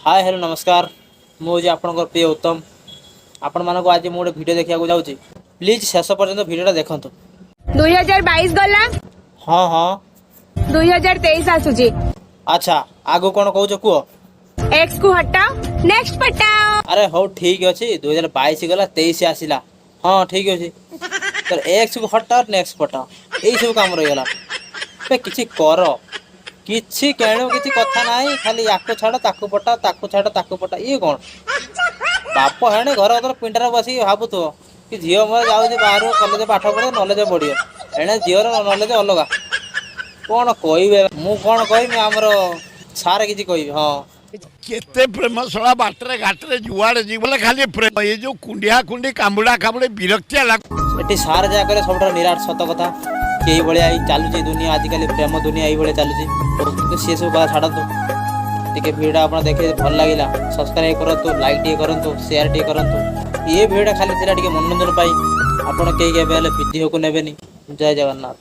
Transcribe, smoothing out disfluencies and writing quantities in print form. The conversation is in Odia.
ହାଏ, ହ୍ୟାଲୋ, ନମସ୍କାର। ମୁଁ ହେଉଛି ଆପଣଙ୍କର ପ୍ରିୟ ଉତ୍ତମ। ଆପଣମାନଙ୍କୁ ଆଜି ମୁଁ ଗୋଟେ ଭିଡ଼ିଓ ଦେଖିବାକୁ ଯାଉଛି। ପ୍ଲିଜ୍ ଶେଷ ପର୍ଯ୍ୟନ୍ତ ଭିଡ଼ିଓଟା ଦେଖନ୍ତୁ। 2022 ଗଲା। ହଁ। 2023 ଆସୁଛି। ଆଚ୍ଛା, ଆଗକୁ କ'ଣ କହୁଛ କୁହ। ଏକ୍ସ କୁ ହଟାଅ, ନେକ୍ସଟ ପଟାଅ। ଆରେ ହଉ, ଠିକ୍ ଅଛି। 2022 ଗଲା, 23 ଆସିଲା। ହଁ, ଠିକ୍ ଅଛି। ତୋର ଏକ୍ସକୁ ହଟାଅ, ନେକ୍ସଟ ପଟାଅ, ଏଇସବୁ କାମ ରହିଗଲା। ବେ କିଛି କର, କିଛି କେଣୁ କିଛି କଥା ନାହିଁ। ଖାଲି ୟାକୁ ଛାଡ଼, ତାକୁ ପଟା, ତାକୁ ଛାଡ଼, ତାକୁ ପଟା। ଇଏ କ'ଣ ବାପ? ହେଣେ ଘର ଘର ପିଣ୍ଡାରେ ବସିକି ଭାବୁଥିବ କି ଝିଅ ମୋର ଯାଉଛି ବାହାରକୁ କଲେଜ ପାଠ ପଢ଼ିବ, ନଲେଜ ବଢ଼ିବ। ଏଣେ ଝିଅର ନଲେଜ ଅଲଗା। କ'ଣ କହିବେ? ମୁଁ କ'ଣ କହିବି? ଆମର ସାର୍ କିଛି କହିବି? ହଁ। କେତେ ପ୍ରେମ ଶଳା, ବାଟରେ ଘାଟରେ ଯୁଆଡ଼େ ଯିବ ଖାଲି ପ୍ରେମ। ଏ ଯୋଉ କୁଣ୍ଡିଆ କୁଣ୍ଡି, କାମୁଡ଼ା କାମୁଡ଼ି, ବିରକ୍ତିଆ ଲାଗୁ। ଏଠି ସାର୍ ଯାହା କରେ ସବୁଠାରୁ ନିରାଟ ସତ କଥା କି ଏଇଭଳିଆ ଏଇ ଚାଲୁଛି ଦୁନିଆ। ଆଜିକାଲି ପ୍ରେମ ଦୁନିଆ ଏଇଭଳିଆ ଚାଲୁଛି। କିନ୍ତୁ ସିଏ ସବୁ କଥା ଛାଡ଼ନ୍ତୁ। ଟିକେ ଭିଡ଼ିଓଟା ଆପଣ ଦେଖିଲେ ଭଲ ଲାଗିଲା, ସବସ୍କ୍ରାଇବ୍ କରନ୍ତୁ, ଲାଇକ୍ ଟିକେ କରନ୍ତୁ, ସେୟାର ଟିକେ କରନ୍ତୁ। ଏ ଭିଡ଼ିଓଟା ଖାଲି ଥିଲା ଟିକେ ମନୋରଞ୍ଜନ ପାଇଁ। ଆପଣ କେହି କେବେ ହେଲେ ଭିଡ଼ିଓକୁ ନେବେନି। ଜୟ ଜଗନ୍ନାଥ।